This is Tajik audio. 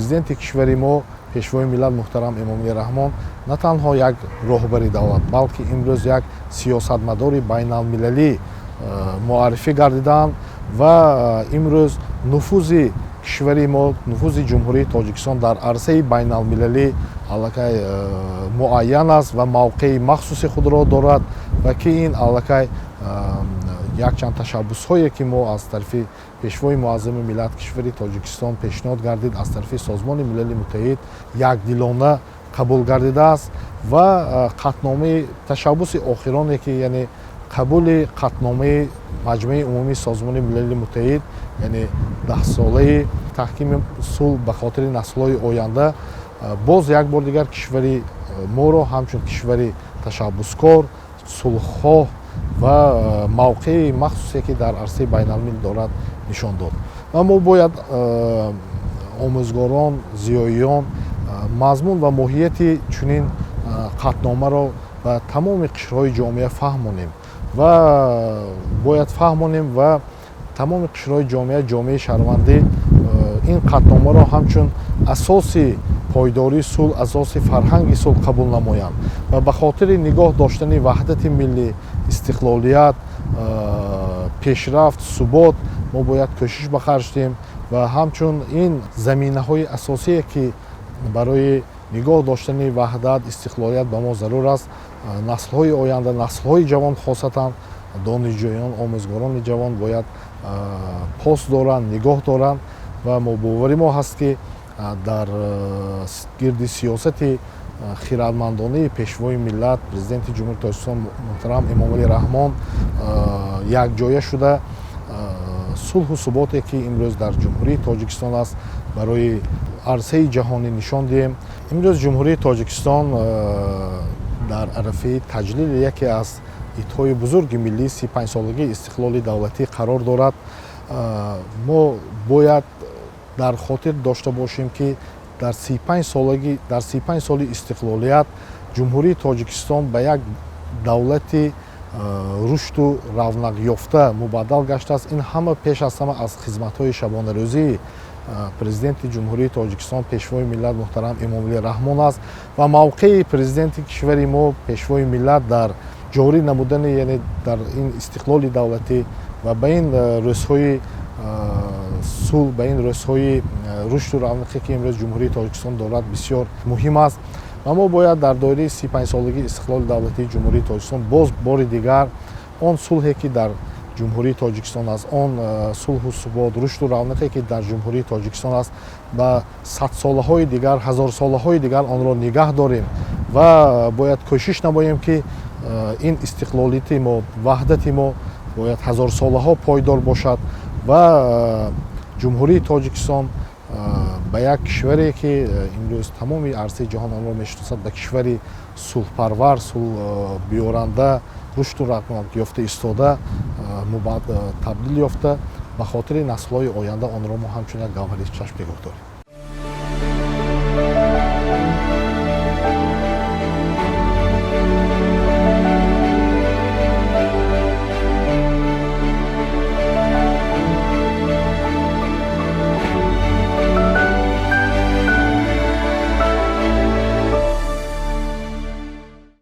Президенти кишвари мо, Пешвои миллат муҳтарам Эмомалӣ Раҳмон на танҳо як роҳбари давлат, балки имрӯз як сиёсатмадори байналмилалӣ муаррифӣ гардидаанд ва имрӯз нуфузи кишвари мо, нуфузи Ҷумҳурии Тоҷикистон дар арсаи байналмилалӣ аллакай муайян аст ва мавқеи махсуси худро дорад ва ки ин аллакай якчанд ташаббусҳое, ки мо аз тарафи Пешвои муаззами миллат, кишвари Тоҷикистон пешниҳод гардид, аз тарафи Созмони Милали Муттаҳид якдилона қабул гардидааст ва қатъномаи ташаббуси охироне, ки яъне қабули қатъномаи Маҷмаи Умумии Созмони Милали Муттаҳид, яъне 10-солаи таҳкими сулҳ ба хотири наслҳои оянда, боз як бор дигар кишвари моро ҳамчун кишвари ташаббускор, сулҳхоҳ ва мавқеи махсусе, ки дар арсаи байналмилал дорад, нишон дод. Ва мо бояд, омӯзгорон, зиёиён, мазмун ва моҳияти чунин қатъномаро ба тамоми қишрҳои ҷомеа фаҳмонем ва бояд фаҳмонем ва тамоми қишрҳои ҷомеа, ҷомеаи шаҳрвандӣ ин қатъномаро ҳамчун асоси пойдории сулҳ, асоси фарҳанги сулҳ қабул намоянд ва ба хотири нигоҳ доштани ваҳдати миллӣ, истиқлолият, пешрафт, субот мо бояд кӯшиш ба харҷ диҳем ва ҳамчун ин заминаҳои асосие, ки барои нигоҳ доштани ваҳдат, истиқлолият ба мо зарур аст, наслҳои оянда, наслҳои ҷавон, хосатан донишҷӯён, омӯзгорони ҷавон бояд пос доранд, нигоҳ доранд. Ва мо бовари мо ҳаст, ки дар гирди сиёсати хирадмандонаи Пешвои миллат, Президенти Ҷумҳурии Тоҷикистон муҳтарам Эмомалӣ Раҳмон якҷоя шуда, сулҳу суботе, ки имрӯз дар Ҷумҳурии Тоҷикистон аст, барои арсаи ҷаҳонӣ нишон диҳем. Имрӯз Ҷумҳурии Тоҷикистон дар арафаи таҷлили яке аз идҳои бузурги миллӣ, 35-солагии истиқлоли давлатӣ қарор дорад. Мо бояд дар хотир дошта бошем, ки дар 35-солагӣ, дар 35 соли истиқлолият Ҷумҳурии Тоҷикистон ба як давлати рушду равнақёфта мубаддал гаштааст. Ин ҳама пеш аз ҳама аз хизматҳои шабонарӯзии Президенти Ҷумҳурии Тоҷикистон, Пешвои миллат муҳтарам Эмомалӣ Раҳмон аст ва мавқеи президенти кишвари мо, Пешвои миллат дар ҷорӣ намудани, яъне дар ин истиқлоли давлатӣ ва ба ин рӯзҳои сулҳ, ба ин рӯзҳои рушду равнақе, ки имрӯз Ҷумҳурии Тоҷикистон дорад, бисёр муҳим аст. Ва мо бояд дар доираи 35-солагии истиқлоли давлатии Ҷумҳурии Тоҷикистон боз бори дигар он сулҳе, ки дар Ҷумҳурии Тоҷикистон аст, он сулҳу субот, рушду равнақе, ки дар Ҷумҳурии Тоҷикистон аст, ба садсолаҳои дигар, ҳазорсолаҳои дигар онро нигаҳ дорем ва бояд кӯшиш намоем, ки ин истиқлолияти мо, ваҳдати мо бояд ҳазорсолаҳо пойдор бошад ва Ҷумҳурии Тоҷикистон ба як кишваре, ки имрӯз тамоми арсаи ҷаҳон онро мешиносад, ба кишвари сулҳпарвар, сулҳбиёранда, рушду равнақёфта истода табдил ёфта, ба хотири наслҳои оянда онро мо ҳамчун як гавҳари чашм нигоҳ дорем.